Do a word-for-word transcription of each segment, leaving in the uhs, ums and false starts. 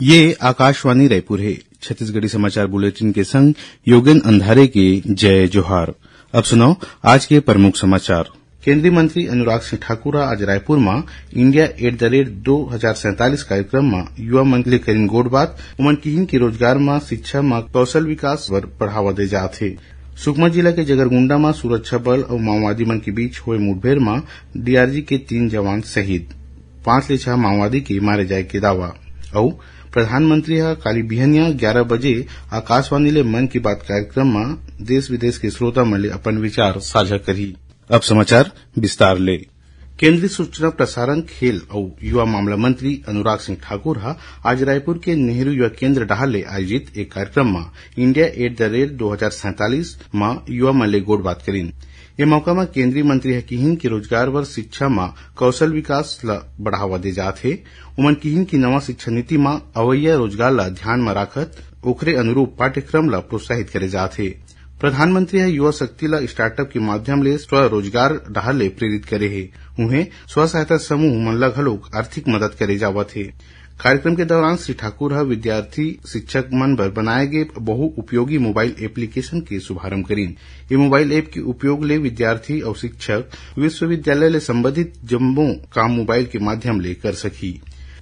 ये आकाशवाणी रायपुर हे। छत्तीसगढ़ी समाचार बुलेटिन के संग योगेन अंधारे के जय जोहार। अब सुनव आज के प्रमुख समाचार। केंद्रीय मंत्री अनुराग सिंह ठाकुर ह आज रायपुर म India at the rate दो हजार सैंतालीस कार्यक्रम म युवा मन ले करिन गोठबात। उमन किहिन कि रोजगार म, शिक्षा म, कौशल विकास बर बढ़ावा दे जात हे। सुकमा जिला के जगरगुंडा म सुरक्षा बल अउ माओवादी मन के बीच होए मुठभेड़ म डीआरजी के तीन जवान शहीद, पांच ले छह माओवादी के मारे जाए के दावा। अउ प्रधानमंत्री ह काली बिहनिया ग्यारह बजे आकाशवाणी ले मन की बात कार्यक्रम म देश विदेश के श्रोता मन ले अपन विचार साझा करही। अब समाचार विस्तार ले। केंद्रीय सूचना, प्रसारण, खेल अउ युवा मामला मंत्री अनुराग सिंह ठाकुर ह आज रायपुर के नेहरू युवा केंद्र डहार ले आयोजित एक कार्यक्रम म India at the rate दो हजार सैंतालीस म युवा मन ले गोठबात करिन। ए मौका म केंद्रीय मंत्री ह किहिन कि रोजगार बर, शिक्षा म, कौशल विकास ल बढ़ावा दे जात हे। उमन किहिन कि नवा शिक्षा नीति म अवइया रोजगार ल ध्यान म राखत ओखरे अनुरूप पाठ्यक्रम ल प्रोत्साहित करे जात हे। प्रधानमंत्री ह युवा शक्ति ल स्टार्टअप के माध्यम ले स्वरोजगार डहार ले प्रेरित करे हे। उहें, स्व सहायता समूह मन ल घलोक आर्थिक मदद करे जावत हे। कार्यक्रम के दौरान श्री ठाकुर ह विद्यार्थी शिक्षक मन बर बनाए गे बहु उपयोगी मोबाइल एप्लीकेशन के शुभारंभ करिन। ये मोबाइल ऐप के उपयोग ले विद्यार्थी अउ शिक्षक विश्वविद्यालय ले संबंधित जम्मो काम मोबाइल के माध्यम ले कर सकही।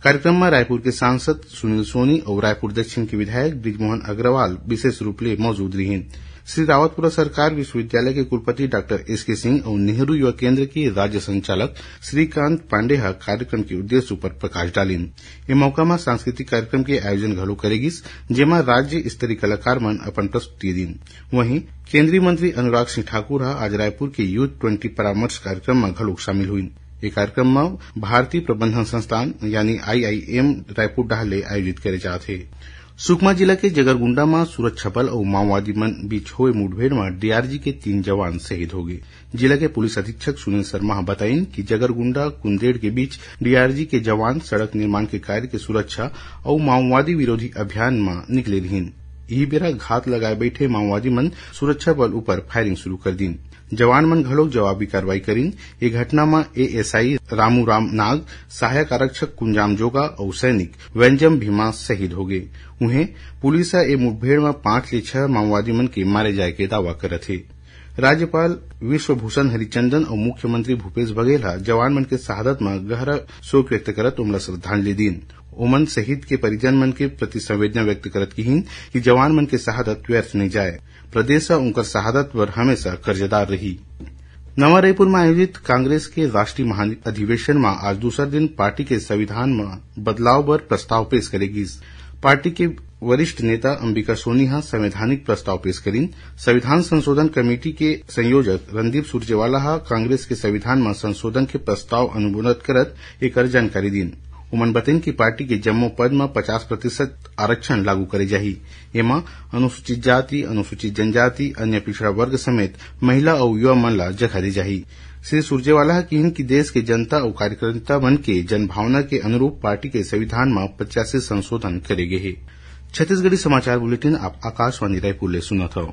कार्यक्रम म रायपुर के सांसद सुनील सोनी अउ रायपुर दक्षिण के विधायक बृजमोहन अग्रवाल विशेष रूप ले मौजूद रिहिन। श्री रावतपुरा सरकार विश्वविद्यालय के कुलपति डॉक्टर एस के सिंह अउ नेहरू युवा केंद्र के राज्य संचालक श्रीकांत पांडे ह कार्यक्रम के उद्देश्य उपर प्रकाश डालिन। ए मौका म सांस्कृतिक कार्यक्रम के आयोजन घलो करे गिस, जेमा राज्य स्तरीय कलाकार मन अपन प्रस्तुति दिन। वहीं केंद्रीय मंत्री अनुराग सिंह ठाकुर ह आज रायपुर के यूथ ट्वेंटी परामर्श कार्यक्रम म घलोक शामिल हुइन। ए कार्यक्रम म भारतीय प्रबंधन संस्थान यानी आईआईएम रायपुर डहार ले आयोजित करे जात हे। सुकमा जिला के जगरगुंडा म सुरक्षा बल अउ माओवादी मन बीच होए मुठभेड़ म डीआरजी के तीन जवान शहीद होगे। जिला के पुलिस अधीक्षक सुनील शर्मा ह बताइन कि जगरगुंडा कुंदेड़ के बीच डीआरजी के जवान सड़क निर्माण के कार्य के सुरक्षा अउ माओवादी विरोधी अभियान म निकले रिहिन। इही बेरा घात लगाए बैठे माओवादी मन सुरक्षा बल उपर फायरिंग शुरू कर दीन। जवान मन घलोक जवाबी कार्रवाई करिन। ए घटना म एएसआई रामू राम नाग, सहायक आरक्षक कुंजाम जोगा अउ सैनिक व्यंजम भीमा शहीद होगे। उहें, पुलिस ह ए मुठभेड़ म पांच ले छह माओवादी मन के मारे जाए के दावा करत हे। राज्यपाल विश्वभूषण हरिचंदन अउ मुख्यमंत्री भूपेश बघेल ह जवान मन के शहादत म गहरा शोक व्यक्त करत ओमला श्रद्धांजलि दीन। ओमन शहीद के परिजन मन के प्रति संवेदना व्यक्त करत किहिन कि जवान मन के शहादत व्यर्थ नइ जाए। प्रदेश ह उनकर शहादत बर हमेशा कर्जदार रही। नवा रायपुर म आयोजित कांग्रेस के राष्ट्रीय महाअधिवेशन म आज दूसर दिन पार्टी के संविधान म बदलाव बर प्रस्ताव पेश करे गिस। पार्टी के वरिष्ठ नेता अंबिका सोनी ह संवैधानिक प्रस्ताव पेश करिन। संविधान संशोधन कमेटी के संयोजक रणदीप सुरजेवाला ह कांग्रेस के संविधान म संशोधन के प्रस्ताव अनुमोदित करत एकर जानकारी दीन। उमन बतेन कि पार्टी के जम्मो पद म पचास प्रतिशत आरक्षण लागू करे जाही। एमा अनुसूचित जाति, अनुसूचित जनजाति, अन्य पिछड़ा वर्ग समेत महिला अउ युवा मन ला जगह दे जाही। श्री सुरजेवाला ह किहिन कि देश के जनता अउ कार्यकर्ता मन के जनभावना के अनुरूप पार्टी के संविधान म पचासी संशोधन करे गे हे। छत्तीसगढ़ी समाचार बुलेटिन आप आकाशवाणी रायपुर ले सुनत हव।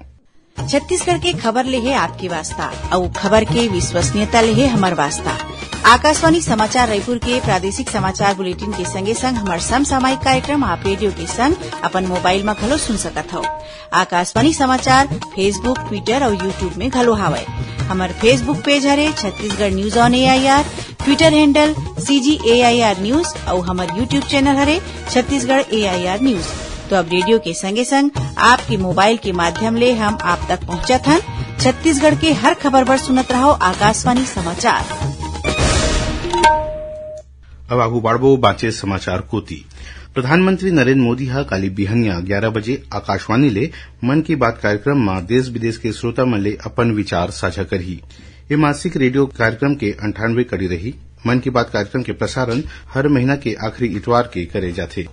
छत्तीसगढ़ के खबर ले हे आपके वास्ता, अउ खबर के विश्वसनीयता ले हे हमर वास्ता। आकाशवाणी समाचार रायपुर के प्रादेशिक समाचार बुलेटिन के संगे संग हमर समसामयिक कार्यक्रम आप रेडियो के संग अपन मोबाइल म घलो सुन सकत हव। आकाशवाणी समाचार Facebook, Twitter अउ YouTube में घलो हावय। हमर Facebook पेज हरे Chhattisgarh news on AIR, Twitter handle CG AIR news अउ हमर YouTube चैनल हरे छत्तीसगढ़ एआईआर न्यूज। तो अब रेडियो के संगे संग आपके मोबाइल के माध्यम ले हम आप तक पहुंचत हन। छत्तीसगढ़ के हर खबर बर सुनत रहो आकाशवाणी समाचार। अब आगू बाढ़बो बांचे समाचार कोती। प्रधानमंत्री नरेंद्र मोदी ह काली बिहनिया ग्यारह बजे आकाशवाणी ले मन की बात कार्यक्रम म देश विदेश के श्रोता मन ले अपन विचार साझा करही। ये मासिक रेडियो कार्यक्रम के अंठानवे कड़ी रही। मन की बात कार्यक्रम के प्रसारण हर महीना के आखिरी इतवार के करे जाथे।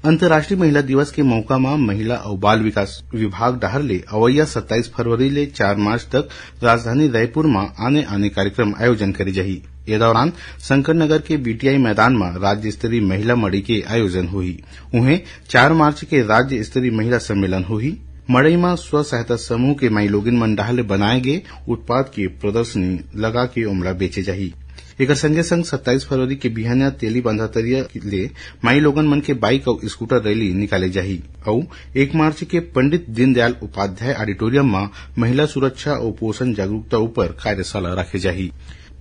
अंतर्राष्ट्रीय महिला दिवस के मौका म महिला अउ बाल विकास विभाग डहार ले अवइया सत्ताईस फरवरी ले चार मार्च तक राजधानी रायपुर म आने-आने कार्यक्रम आयोजन करे जाही। ये दौरान शंकर नगर के बीटीआई मैदान म राज्य स्तरीय महिला मड़ई के आयोजन होही। उहें, चार मार्च के राज्य स्तरीय महिला सम्मेलन होही। मड़ई म स्व सहायता समूह के माईलोगिन मन डहार ले बनाए गे उत्पाद के प्रदर्शनी लगा के ओमला बेचे जाही। एकर संगे संग सत्ताईस फरवरी के बिहनिया तेली बांधा तरिया ले माई लोगन मन के बाइक अउ स्कूटर रैली निकाले जाही अउ एक मार्च के पंडित दीनदयाल उपाध्याय ऑडिटोरियम म महिला सुरक्षा अउ पोषण जागरूकता ऊपर कार्यशाला राखे जाही।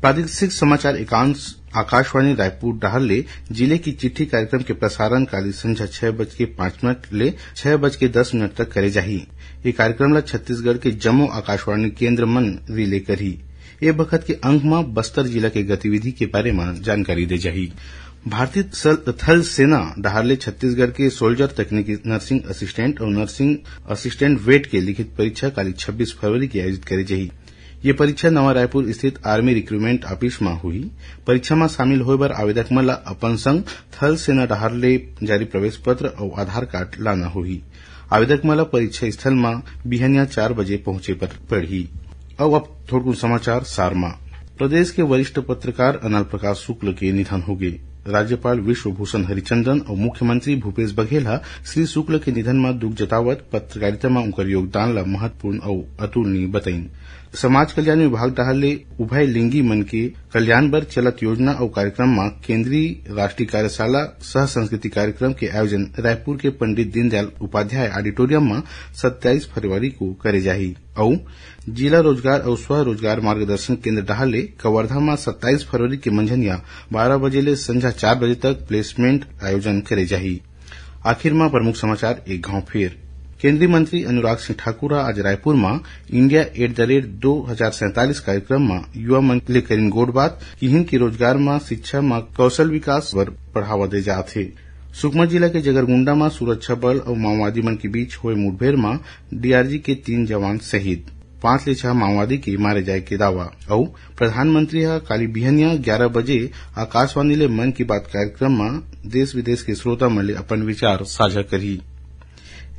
प्रादेशिक समाचार एकांश आकाशवाणी रायपुर डहार ले जिले की चिट्ठी कार्यक्रम के प्रसारण काली संझा छह बज के पाँच मिनट ले छह बज के दस मिनट तक करे जाही। ये कार्यक्रम ला छत्तीसगढ़ के जम्मो आकाशवाणी केंद्र मन रिले करही। ए बखत के अंक म बस्तर जिला के गतिविधि के बारे म जानकारी दे जाही। भारतीय सल-, थल सेना डहार ले छत्तीसगढ़ के सोल्जर तकनीकी नर्सिंग असिस्टेंट अउ नर्सिंग असिस्टेंट वेट के लिखित परीक्षा काली छब्बीस फरवरी के आयोजित करे जाही। ये परीक्षा नवा रायपुर स्थित आर्मी रिक्रूटमेंट ऑफिस म होही। परीक्षा म शामिल होय बर आवेदक मन ला अपन संग थल सेना डहार ले जारी प्रवेश पत्र अउ आधार कार्ड लाना होही। आवेदक मन ला परीक्षा स्थल म बिहनिया चार बजे पहुंचे बर पड़ही। अउ अब थोड़कुन समाचार सार म। प्रदेश के वरिष्ठ पत्रकार अनल प्रकाश शुक्ल के निधन होगे। राज्यपाल विश्वभूषण हरिचंदन अउ मुख्यमंत्री भूपेश बघेल ह श्री शुक्ल के निधन म दुख जतावत पत्रकारिता म उनकर योगदान ला महत्वपूर्ण अउ अतुलनीय बतइन। समाज कल्याण विभाग डहार ले उभय लिंगी मन के कल्याण बर चलत योजना अउ कार्यक्रम म केंद्रीय राष्ट्रीय कार्यशाला सह संस्कृति कार्यक्रम के आयोजन रायपुर के पंडित दीनदयाल उपाध्याय ऑडिटोरियम म सत्ताईस फरवरी को करे जाही अउ जिला रोजगार अउ स्वरोजगार मार्गदर्शन केंद्र डहार ले कवर्धा म सत्ताईस फरवरी के मंझनिया बारह बजे ले संझा चार बजे तक प्लेसमेंट आयोजन करे जाही। आखिर म प्रमुख समाचार एक घाव फेर। केंद्रीय मंत्री अनुराग सिंह ठाकुर ह आज रायपुर म India at the rate दो हजार सैंतालीस कार्यक्रम म युवा मन ले करिन गोठबात, किहिन कि रोजगार म शिक्षा म कौशल विकास बर बढ़ावा दे जात हे। सुकमा जिला के जगरगुंडा म सुरक्षा बल अउ माओवादी मन के बीच होए मुठभेड़ म डीआरजी के तीन जवान शहीद, पांच ले छह माओवादी के मारे जाए के दावा। अउ प्रधानमंत्री ह काली बिहनिया ग्यारह बजे आकाशवाणी ले मन की बात कार्यक्रम म देश विदेश के श्रोता मन ले अपन विचार साझा करही।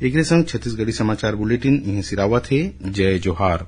एकरे संग छत्तीसगढ़ी समाचार बुलेटिन इहें सिरावत हे। जय जोहार।